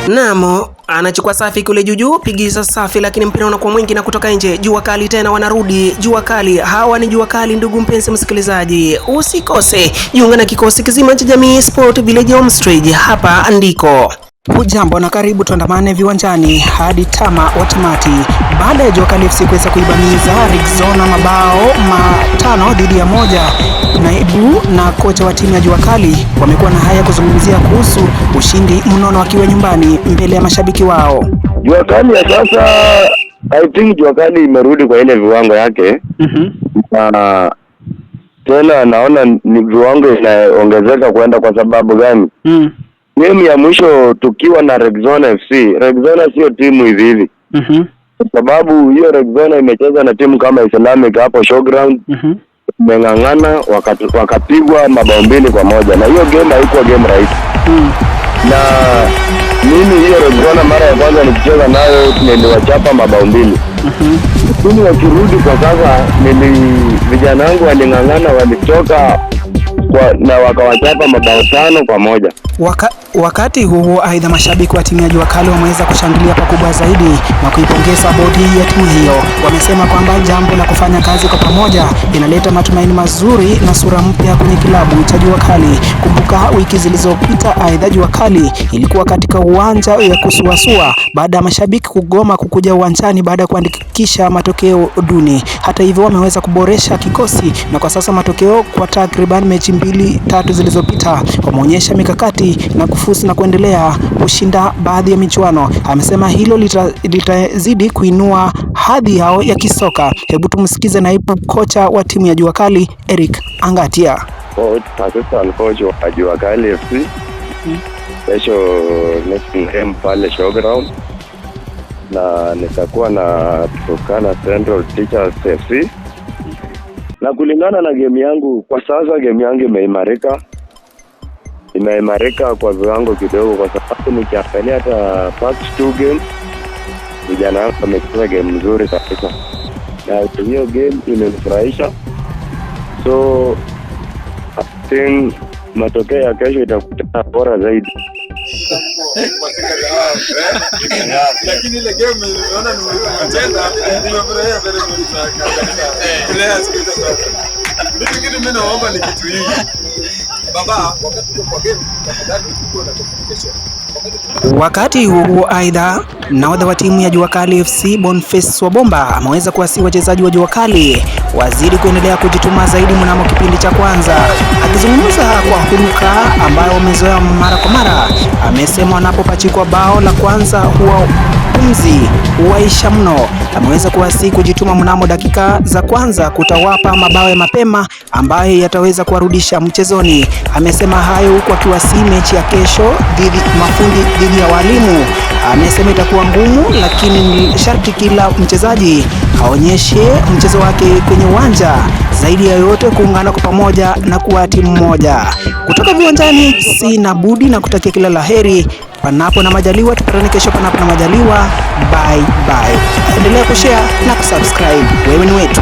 Namo anachukua safi kule juujuu, pigiza safi, lakini mpira unakuwa mwingi na kutoka nje. Jua Kali tena wanarudi, Jua Kali. Hawa ni Jua Kali, ndugu mpenzi msikilizaji, usikose jiunga na kikosi kizima cha Jamii Sport Village Homestay. Hapa ndiko. Hujambo na karibu, tuandamane viwanjani hadi tama wa tamati. Baada ya Jua Kali FC kuweza kuibamiza Rexona mabao 5-1, naibu na kocha wa timu ya Jua Kali wamekuwa na haya kuzungumzia kuhusu ushindi mnono wakiwa nyumbani mbele ya mashabiki wao. Jua Kali ya sasa, I think Jua Kali imerudi kwa ile viwango yake na tena naona ni viwango inaongezeka kwenda. Kwa sababu gani? Game ya mwisho tukiwa na Rexona FC, Rexona sio timu hivi hivi, kwa sababu hiyo Rexona imecheza na timu kama Islamic hapo Showground, imeng'ang'ana wakapigwa mabao 2-1, na hiyo game haikuwa game rahisi. Na mimi hiyo Rexona mara ya kwanza nikicheza nayo niliwachapa mabao 2. Lakini wakirudi kwa sasa, vijana wangu waling'ang'ana, walitoka na wakawachapa mabao 5-1. Wakati huo aidha, mashabiki wa timu ya Jua Kali wameweza kushangilia pakubwa zaidi na kuipongeza bodi ya timu hiyo. Wamesema kwamba jambo la kufanya kazi kwa pamoja inaleta matumaini mazuri na sura mpya kwenye kilabu cha Jua Kali. Kumbuka wiki zilizopita, aidha, Jua Kali ilikuwa katika uwanja ya kusuasua baada ya mashabiki kugoma kukuja uwanjani baada ya kuandikisha matokeo duni. Hata hivyo, wameweza kuboresha kikosi na kwa sasa matokeo kwa takriban mechi 2-3 zilizopita wameonyesha mikakati na kufuzu na kuendelea kushinda baadhi ya michuano. Amesema hilo litazidi kuinua hadhi yao ya kisoka. Hebu tumsikize naibu kocha wa timu ya Jua Kali Eric Angatia. Coach, assistant coach wa Jua Kali FC. Kesho next game pale Showground, na nitakuwa na Turkana Central Teachers FC, na kulingana na game yangu kwa sasa, game yangu imeimarika kwa viwango kidogo, kwa sababu nikiangalia hata past two games vijana wangu wamecheza game nzuri kabisa, na hiyo game imenifurahisha, so I think matokeo ya kesho itakuwa bora zaidi. Lakini ile game nimeona nimecheza, nimefurahia very good sana kabisa. Players kuita sana. Mimi kitu mimi naomba ni kitu hii. Baba, wakati uko kwa game, tafadhali uko na communication. Wakati huo aidha, nahodha wa timu ya Jua Kali FC Boniface Wabomba ameweza kuwasihi wachezaji wa Jua Kali wazidi kuendelea kujituma zaidi mnamo kipindi cha kwanza. Akizungumza kwa huruka ambayo wamezoea mara kwa mara, amesema wanapopachikwa bao la kwanza huwa pumzi huwaisha mno. Ameweza kuwasihi kujituma mnamo dakika za kwanza kutawapa mabao ya mapema ambayo yataweza kuwarudisha mchezoni. Amesema hayo huku akiwasihi mechi ya kesho dhidi mafundi dhidi ya walimu. Amesema itakuwa ngumu, lakini ni sharti kila mchezaji aonyeshe mchezo wake kwenye uwanja. Zaidi ya yote kuungana kwa pamoja na kuwa timu moja. Kutoka viwanjani, sina budi na kutakia kila laheri. Panapo na majaliwa, tupatane kesho panapo na majaliwa. Bye bye. Endelea kushare na kusubscribe. Wewe ni wetu.